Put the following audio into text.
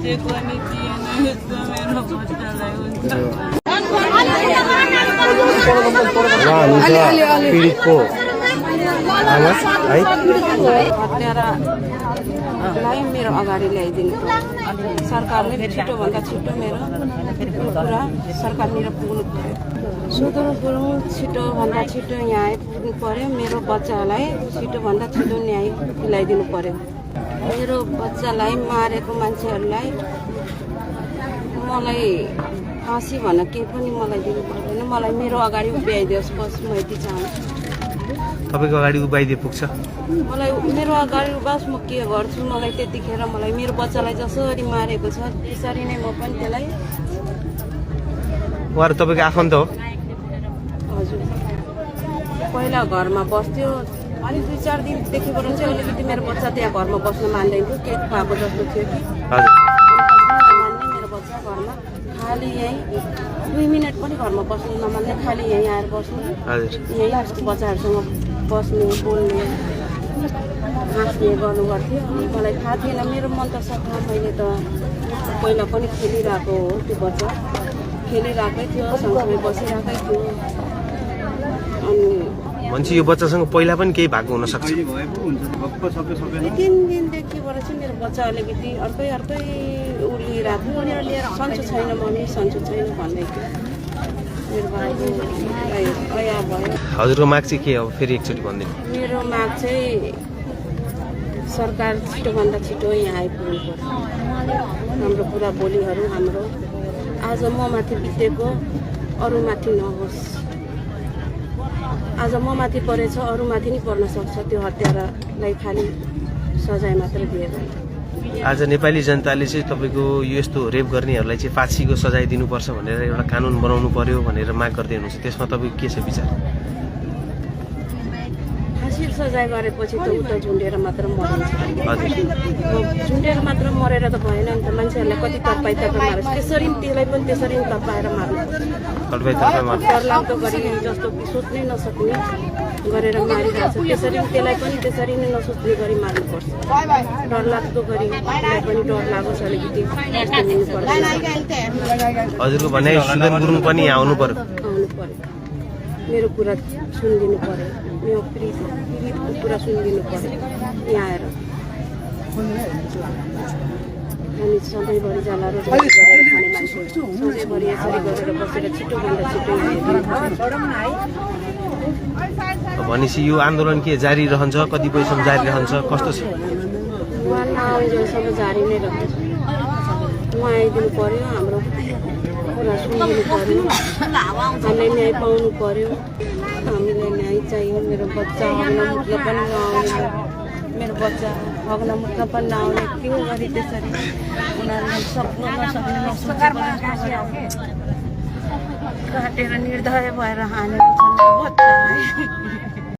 भेटेको नि थिएन यस्तो मेरो बच्चालाई हुन्छ पीडितको आमा है हत्यारालाई मेरो अगाडि ल्याइदिनु सरकारले छिटोभन्दा छिटो मेरो कुरा सरकारनिर पुग्नु पर्यो सुदूरपुरौँ छिटोभन्दा छिटो यहाँ आइपुग्नु पर्यो मेरो बच्चालाई छिटोभन्दा छिटो न्याय दिलाइदिनु पर्यो मेरो बच्चालाई मारेको मान्छेहरूलाई मलाई फाँसी भन्न केही पनि मलाई दिनु पर्दैन मलाई मेरो अगाडि उभ्याइदियोस् बस म यति चाहन्छु तपाईँको अगाडि उभ्याइदिए पुग्छ मलाई मेरो अगाडि उभास म के गर्छु मलाई त्यतिखेर मलाई मेरो बच्चालाई जसरी मारेको छ त्यसरी नै म पनि त्यसलाई उहाँहरू तपाईँको आफन्त हो हजुर पहिला घरमा बस्थ्यो अनि 2-4 दिनदेखिबाट चाहिँ अलिकति मेरो बच्चा त्यहाँ घरमा बस्न मान्दैन थियो केही खुवाएको जस्तो थियो कि नमान्ने मेरो बच्चा घरमा खालि यहीँ 2 मिनट पनि घरमा बस्नु नमान्ने खालि यहीँ आएर बस्नु यहीँ उसको बच्चाहरूसँग बस्ने बोल्ने हाँस्ने गर्नु गर्थ्यो अनि मलाई थाहा थिएन मेरो मन त सफा मैले त पहिला पनि खेलिरहेको हो त्यो बच्चा खेलिरहेकै थियो सँगसँगै बसिरहेकै थियो अनि मान्छे यो बच्चासँग पहिला पनि केही भएको हुनसक्छ 3 दिनदेखिबाट चाहिँ मेरो बच्चा अलिकति अर्कै उर्लिरहेको थियो सन्चो छैन मम्मी सन्चो छैन भन्दै थियो मेरो बाबु अया भयो हजुरको माग चाहिँ के हो फेरि एकचोटि भनिदिनु मेरो माग चाहिँ सरकार छिटोभन्दा छिटो यहाँ आइपुग्नु पर्छ हाम्रो कुरा बोलीहरू हाम्रो आज म माथि बितेको अरूमाथि नहोस् आज म माथि परेछ अरूमाथि नि पर्न सक्छ त्यो हत्यारालाई खालि सजाय मात्र दिएर आज नेपाली जनताले चाहिँ तपाईँको यस्तो रेप गर्नेहरूलाई चाहिँ फाँसीको सजाय दिनुपर्छ भनेर एउटा कानुन बनाउनु पर्यो भनेर माग गर्दै हुनुहुन्छ त्यसमा तपाईँको के छ विचार फाँसी सजाय गरेपछि त उता झुन्डेर मात्र मरिन्छ झुन्डेर मात्र मरेर त भएन नि त मान्छेहरूलाई कति तपाईँ मारोस् त्यसरी त्यसलाई पनि त्यसरी तपाईएर मार्नु डरलाग्दो गरी जस्तो कि सोच्नै नसक्ने गरेर मारिरहेको छ त्यसरी त्यसलाई पनि त्यसरी नै नसोच्ने गरी मार्नुपर्छ डरलाग्दो गरी त्यसलाई पनि डर लागोस् अलिकति हजुरको भनाइ सुदन गुरुङ पनि आउनु पर्यो मेरो कुरा सुनिदिनु पर्यो मेरो पीडितको कुरा सुनिदिनु पर्यो यहाँ आएर अनि सधैँभरि जाला रोज गरेर खाने मान्छे सधैँभरि यसरी गरेर बसेर छिटोभन्दा छिटो भनेपछि यो आन्दोलन के जारी रहन्छ कति बजीसम्म जारी रहन्छ कस्तो छ उहाँ नआउन्जेलसम्म जारी नै रहन्छ उहाँ आइदिनु पर्यो हाम्रो कुरा सुनिदिनु पर्यो हामीले न्याय पाउनु पर्यो हामीलाई न्याय चाहियो मेरो बच्चा हग्न मुट्न पनि नआउने मेरो बच्चा हग्न मुट्न पनि नआउने के गरी त्यसरी उनीहरूले सक्नु नसक्ने काटेर निर्दय भएर हानेको छ मेरो बच्चालाई